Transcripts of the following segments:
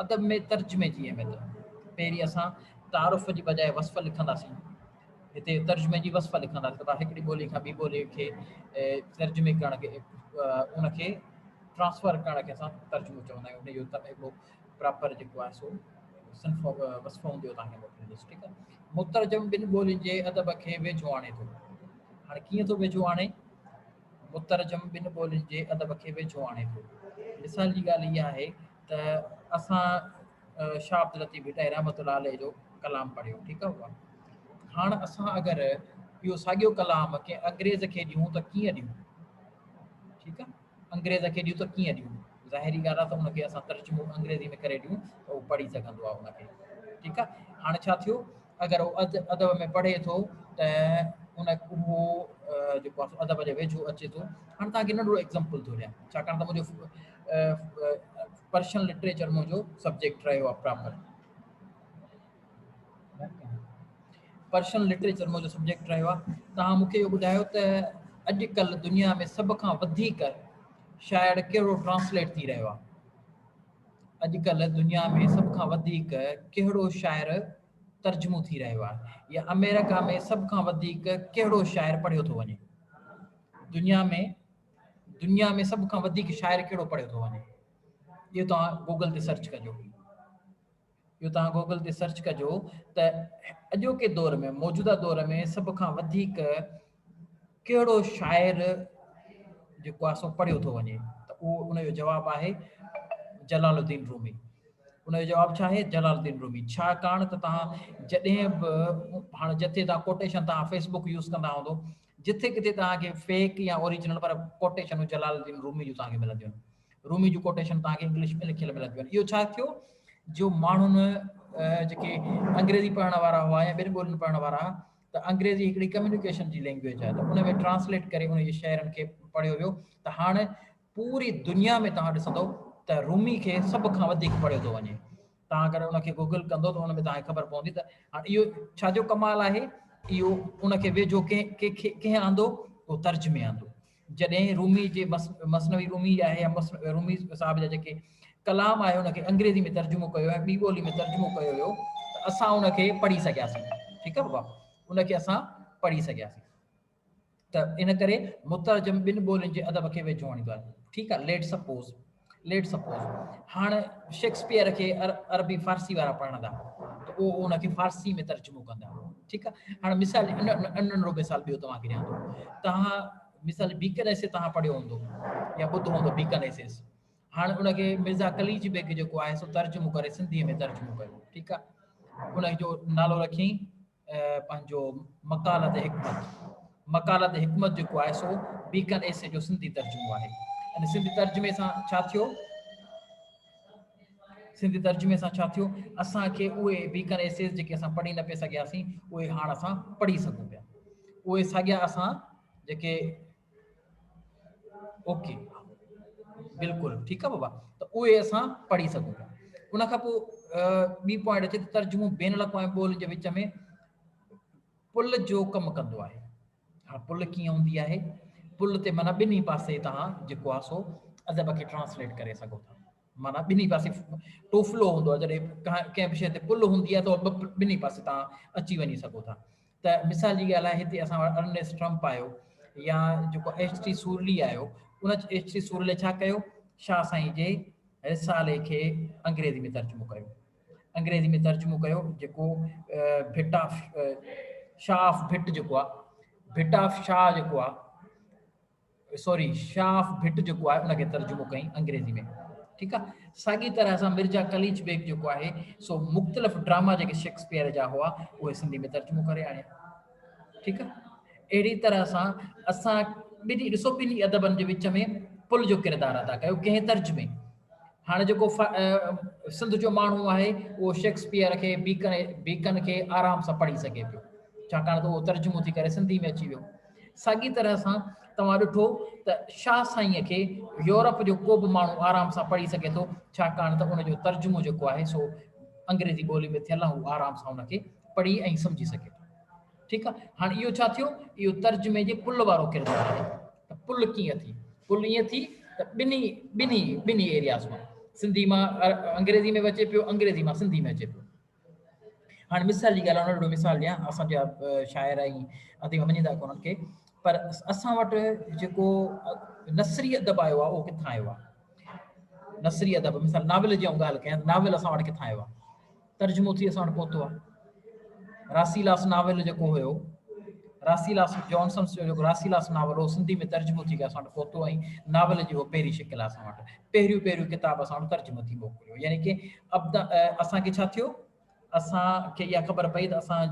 ادب ۾ ترجمي جي اهميت. پهرين اسان تعارف جي بجاء وصف لکنداسين. هتي ترجمي جي وصف لکنداسين ته هڪڙي ٻولي کان ٻي ٻولي کي ترجمي ڪرڻ کي ان کي ٽرانسفر ڪرڻ کي اسان ترجمو چوندا آهيون. ان جو هڪڙو پراپر جيڪو آهي سو صنف وصف هوندي اهو توهان کي موڪليندس. ٺيڪ آهي. مترجم ٻن ٻولين جي ادب کي ويجهو آڻي ٿو. هاڻي ڪيئن ٿو ويجهو آڻي؟ مترجم ٻن ٻولين جي ادب کي ويجهو آڻي ٿو. مثال جي ڳالهه اها آهي ته اسان شاهه عبداللطيف ڀٽائي رحمة الله عليه جو ڪلام پڙهيو، ٺيڪ آهي بابا. هاڻ اسان اگر اهو ساڳيو ڪلام ڪنهن انگريز کي ڏيون ته ڪيئن ڏيون؟ ٺيڪ آهي، انگريز کي ڏيون ته ڪيئن ڏيون؟ ظاهري ڳالهه آهي ته ان کي اسان ترجمو انگريزي ۾ ڪري ڏيون ته اهو پڙهي سگهندو آهي ان کي. ٺيڪ آهي، هاڻ ڇا ٿيو؟ اگر هو ادب ۾ پڙهي ٿو ته ان اهو جيڪو آهي ادب جي ويجهو اچي ٿو. هاڻي توهان کي ننڍڙو ايگزامپل ٿو ڏيان، ڇاڪاڻ ته منهنجو پرشن لٽريچر منهنجو سبجيڪٽ رهيو آهي، پراپر پرشن لٽريچر منهنجو سبجيڪٽ رهيو آهي. توهان مون کي اهو ٻڌايو ته اڄڪلهه دنيا ۾ سڀ کان وڌيڪ شاعر ڪهڙو ٽرانسليٽ ٿي رهيو آهي؟ اڄڪلهه دنيا ۾ سڀ کان وڌيڪ ڪهڙو شاعر ترجمو ٿي رهيو آهي يا آمريڪا ۾ سڀ کان وڌيڪ ڪهڙو شاعر پڙهيو ٿو وڃي؟ دنيا ۾ دنيا ۾ سڀ کان وڌيڪ شاعر ڪهڙو پڙهيو ٿو وڃي؟ اهو توهان گوگل تي سرچ ڪجو. اهو توهان گوگل تي سرچ ڪجو ته اڄوڪي دور ۾ موجوده دور ۾ سڀ کان وڌيڪ ڪهڙو شاعر جيڪو آهي سو پڙهيو ٿو وڃي ته اهو ان جو جواب آهي جلال الدين رومي. ان جو جواب ڇا آهي؟ جلال الدين رومي. ڇاڪاڻ ته توهان جڏهن به هاڻي جتي توهان ڪوٽيشن توهان فيسبڪ يوز ڪندا هوندو، جتي ڪٿي توهان کي فيڪ يا اوريجنل پر ڪوٽيشنون جلال الدين رومي جون توهان کي ملنديون آهن. رومي جون ڪوٽيشن توهان کي انگلش ۾ لکيل ملنديون آهن. اهو ڇا ٿيو جو ماڻهن جيڪي انگريزي پڙهڻ وارا هئا يا ٻين ٻولين پڙهڻ وارا هئا ته انگريزي هڪڙي ڪميونيڪيشن جي لينگويج آهي ته ان ۾ ٽرانسليٽ ڪري ان جي شعرن کي پڙهيو ويو ته هاڻ پوري دنيا ۾ توهان ڏسندو ته رومي کي سڀ کان وڌيڪ پڙهيو ٿو وڃي. توهان اگر ان کي گوگل ڪندو ته ان ۾ توهان کي خبر پوندي ته هاڻ اهو ڇا جو ڪمال آهي؟ اهو ان کي ويجهو ڪنهن ڪنهن آندو؟ اهو ترجمي آندو. جڏهن رومي جي مثنوي رومي آهي يا رومي صاحب جا جيڪي ڪلام آهي ان کي انگريزي ۾ ترجمو ڪيو ۽ ٻي ٻولي ۾ ترجمو ڪيو ويو ته اسان ان کي پڙهي سگهياسين. ٺيڪ آهي بابا، ان کي اسان پڙهي سگهياسين. ته ان ڪري مترجم ٻن ٻولين جي ادب کي ويجهو آڻيندو آهي. ٺيڪ آهي، ليٽ سپوز، ليٽ سپوز هاڻ شيڪسپيئر کي عربي فارسي وارا پڙهندا ته اهو ان کي فارسي ۾ ترجمو ڪندا. ٺيڪ آهي، هاڻ مثال ننڍڙو مثال ٻيو توهان کي ڏيان ٿو. توهان مثال بيڪن ايسي توهان پڙهيو هوندو يا ٻڌو هوندو بيڪن ايسيس. هاڻ ان کي مرزا قليچ بيگ جيڪو آهي سو ترجمو ڪري سنڌيء ۾ ترجمو ڪيو. ٺيڪ آهي، ان جو نالو رکيائين پنهنجو مقالت حڪمت. مقالت حڪمت جيڪو آهي سو بيڪن ايسي جو سنڌي ترجمو آهي. ان سنڌي ترجمي سان ڇا ٿيو؟ سنڌي ترجمي سان ڇا ٿيو؟ اسان کي اهي بيڪن ايسيز جيڪي اسان پڙهي نه پئي سگهياسين اهي هاڻ اسان پڙهي سگهون پيا. اهي ساڳيا اسان جيڪي اوڪي بلڪل ٺيڪ آ بابا ته اهي اسان پڙهي سگهون پيا. ان کان پوء ٻي پوائنٽ اچي ته ترجمو بين الاقوامي ٻولين جي وچ ۾ پل جو ڪم ڪندو آهي. هاڻ پل ڪيئن هوندي آهي؟ پل تي معنيٰ ٻنهي پاسي توهان جيڪو آهي سو ادب کي ٽرانسليٽ ڪري سگهو ٿا. معنيٰ ٻنهي پاسي ٽوفلو هوندو آهي، جڏهن ڪنهن به شيء تي پل هوندي آهي ته ٻنهي پاسي توهان اچي وڃي سگهو ٿا. ته مثال جي ڳالهه آهي هتي اسان وٽ ارنيسٽ ٽرمپ آيو يا جيڪو ايڇ ٽي سورلي آيو، ان ايڇ ٽي سورلي ڇا ڪيو؟ شاهه سائين جي رسالي کي انگريزي ۾ ترجمو ڪيو. انگريزي ۾ ترجمو ڪيو جيڪو ڀٽ آف شاهه آف ڀٽ جيڪو آهي، ڀٽ آف شاهه جيڪو آهي، سوري شاهه آف ڀٽ جيڪو آهي ان کي ترجمو ڪيائين انگريزي ۾. ٺيڪ آهي، ساڳي طرح سان مرزا قليچ بيگ جيڪو آهي سو مختلف ڊراما جيڪي شيڪسپيئر جا هئا اهي سنڌي ۾ ترجمو ڪري آڻيا. ٺيڪ آهي، اهڙي طرح سان اسان ٻنهي ڏسو ٻنهي ادبن جي وچ ۾ پل جو ڪردار ادا ڪيو ڪنهن ترجمي. هاڻي جيڪو سنڌ جو ماڻهو آهي اهو شيڪسپيئر کي بيڪن کي آرام سان پڙهي سگهي پيو، ڇاڪاڻ ته اهو ترجمو ٿي ڪري سنڌي ۾ اچي ويو. ساڳي طرح سان توهان ڏٺو ته شاهه سائينء کي يورپ جو ڪو به ماڻهو آرام سان پڙهي سگهي ٿو، ڇاڪاڻ ته ان جو ترجمو جيڪو آهي سو انگريزي ٻولي ۾ ٿيل آهي، هو آرام سان ان کي پڙهي ۽ سمجهي سگهي ٿو. ٺيڪ آهي، هاڻي اهو ڇا ٿيو؟ اهو ترجمي جي پل وارو ڪردار آهي ته پل ڪيئن ٿي؟ پل ائين ٿي ته ٻنهي ٻنهي ٻنهي ايرياز مان سنڌي مان انگريزي ۾ به اچي پيو، انگريزي مان سنڌي ۾ اچي پيو. هاڻي مثال جي ڳالهه آهي، ننڍڙو مثال ڏيان، اسان جا شاعر ۽ اديب مڃيندا ڪونهن کي، پر اسان وٽ جيڪو نثري ادب آيو آهي اهو ڪٿان آيو آهي؟ نثري ادب مثال ناول جي آئون ڳالهه ڪيان، ناول اسان وٽ ڪٿان آيو آهي؟ ترجمو ٿي اسان وٽ پهتو آهي. راسيلاس ناول جيڪو هيو، راسيلاس جانسنس جو جيڪو راسيلاس ناول هو سنڌي ۾ ترجمو ٿي اسان وٽ پهتو ۽ ناول جي اهو پهرين شڪل آهي اسان وٽ، پهريون پهريون ڪتاب اسان وٽ ترجمو ٿي موڪليو. يعني ڪي ابدا اسان کي ڇا ٿيو، اسان کي اها خبر پئي ته اسان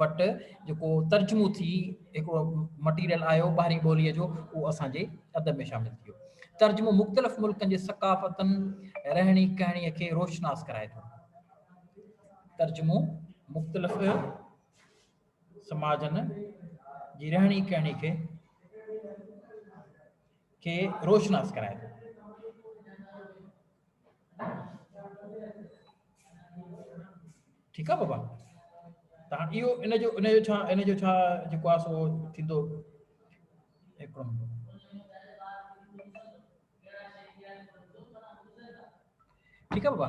وٽ جيڪو ترجمو ٿي هڪڙو مٽيريل آيو ٻاهرين ٻوليء جو، اهو اسان جي ادب ۾ شامل ٿي ويو. ترجمو مختلف ملڪن جي ثقافتن، رهڻي ڪهڻيء کي روشناس ڪرائي ٿو. ترجمو مختلف سماجن جي رهڻي ڪهڻي کي روشناس ڪرائي ٿو. ٺيڪ آ بابا، ته هاڻ اهو ان جو ڇا جيڪو آ سو ٿيندو. هڪڙو منٽ، ٺيڪ آ بابا،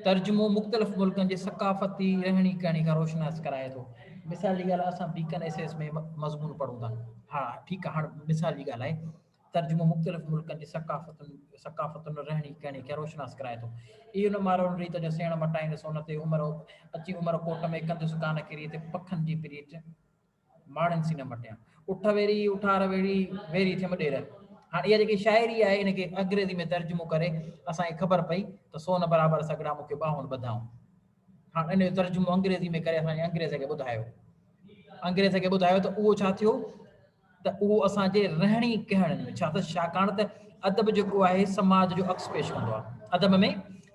ترجمو مختلف ملڪن جي ثقافتي رهڻي ڪهڻي کان روشناس ڪرائي ٿو. مثال جي ڳالهه، اسان بيڪن ايس ايس ۾ مضمون پڙهون ٿا. ها ٺيڪ آ، هاڻ مثال جي ڳالهه آهي، ترجمو مختلف ملڪن جي ثقافتن رهڻي ڪهڻي کي روشناس ڪرائي ٿو. اهو نه مارون ريت جو سيڻ مٽائيندس ان تي عمر اچي عمر ڪوٽ ۾ ڪندس ڪانه ڪريت پکن جي پريت ماڻهن سين نه مٽيان. اٺ ويري اٺار ويڙي ويري ٿيم ڏير. هاڻ اها جيڪي شاعري آهي ان کي انگريزي ۾ ترجمو ڪري اسان کي خبر پئي ته سون برابر سگهڙا مون کي ٻانهن ٻڌائون. هاڻ ان جو ترجمو انگريزي ۾ ڪري اسان جي انگريز کي ٻڌايو. انگريز کي ٻڌايو ته اهو ڇا ٿيو ته اهو اسان جي رهڻي ڪهڻي ۾ ڇا ته ڇاڪاڻ ته ادب جيڪو آهي سماج جو عڪس پيش ڪندو آهي. ادب ۾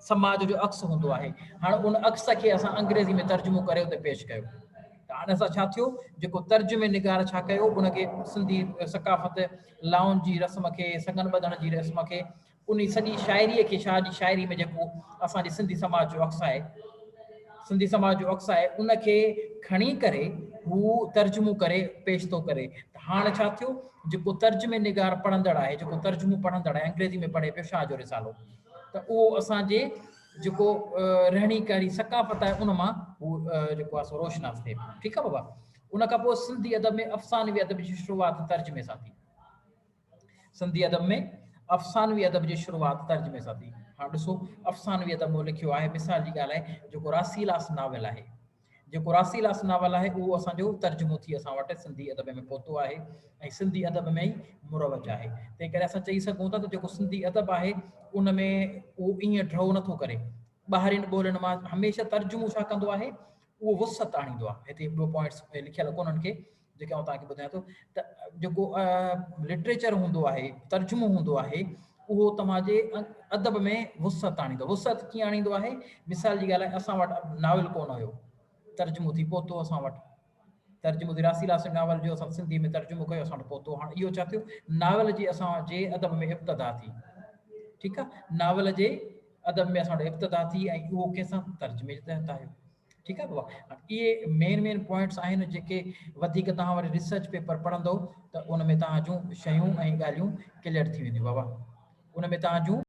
سماج جو عڪس هوندو آهي. هاڻ ان عڪس کي اسان انگريزي ۾ ترجمو ڪري اتي پيش ڪيو. ته هاڻي اسان ڇا ٿيو جيڪو ترجمي نگار ڇا ڪيو ان کي سنڌي ثقافت لائن جي رسم کي سڱن ٻڌڻ جي رسم کي انهي سڄي شاعريء کي شاهه جي شاعري ۾ جيڪو اسان جي سنڌي سماج جو عڪس آهي سنڌي سماج جو عڪس آهي ان کي کڻي ڪري هو ترجمو ڪري پيش ٿو ڪري ته هاڻ ڇا ٿيو جيڪو ترجمي نگار پڙهندڙ آهي جيڪو ترجمو پڙهندڙ آهي انگريزي ۾ پڙهي پيو شاهه جو رسالو ته اهو اسان جي جيڪو رهڻي ڪهڻي ثقافت آهي ان مان هو جيڪو آهي سو روشناس ٿئي پيو. ٺيڪ آهي بابا. ان کان پوء سنڌي ادب ۾ افسانوي ادب جي شروعات ترجمي سان ٿي. سنڌي ادب ۾ افسانوي ادب جي شروعات ترجمي سان ٿي. هاڻ ڏسو افسانوي ادب مون لکيو آهي، مثال جي ڳالهه آهي جيڪو راسيلاس ناول آهي، جيڪو راسيلاس ناول آهي اهو اسان جو ترجمو ٿي اسان وٽ سنڌي ادب ۾ پهتو آهي ۽ سنڌي ادب ۾ ئي مروج آهي. تنهن ڪري اسان چئي سگهون ٿا ته جيڪو سنڌي ادب آهي ان ۾ اهو ائين ڍؤ نٿو ڪري. ٻاهرين ٻولين مان هميشه ترجمو ڇا ڪندو آهي اهو وسعت آڻيندو آهي. هتي ٻيو پوائنٽس لکيل ڪونهن کي جيڪي آئون توهان کي ٻڌايان ٿو ته جيڪو لٽريچر هوندو آهي ترجمو هوندو آهي اهو توهان جي ادب ۾ وسعت آڻيندو. وسعت ڪيئن آڻيندو آهي؟ مثال جي ڳالهه آهي اسان وٽ ناول ڪونه هيو، ترجمو ٿي پهتو اسان وٽ. ترجمو ٿي راسيلاس ناول جو اسان سنڌي ۾ ترجمو ڪيو اسان وٽ پهتو. هاڻ اهو ڇا ٿيو؟ ناول جي اسان جي ادب ۾ ابتدا ٿي. ٺيڪ آهي، ناول جي ادب ۾ اسان وٽ ابتدا ٿي ۽ اهو ڪنهن سان؟ ترجمي جي تحت آيو. ٺيڪ آهي بابا، اهي مين مين پوائنٽس آهن جيڪي وڌيڪ توهان وري ريسرچ پيپر پڙهندو ته ان ۾ توهان جون شيون ۽ ڳالهيون ڪليئر ٿي وينديون بابا. ان ۾ توهان جون.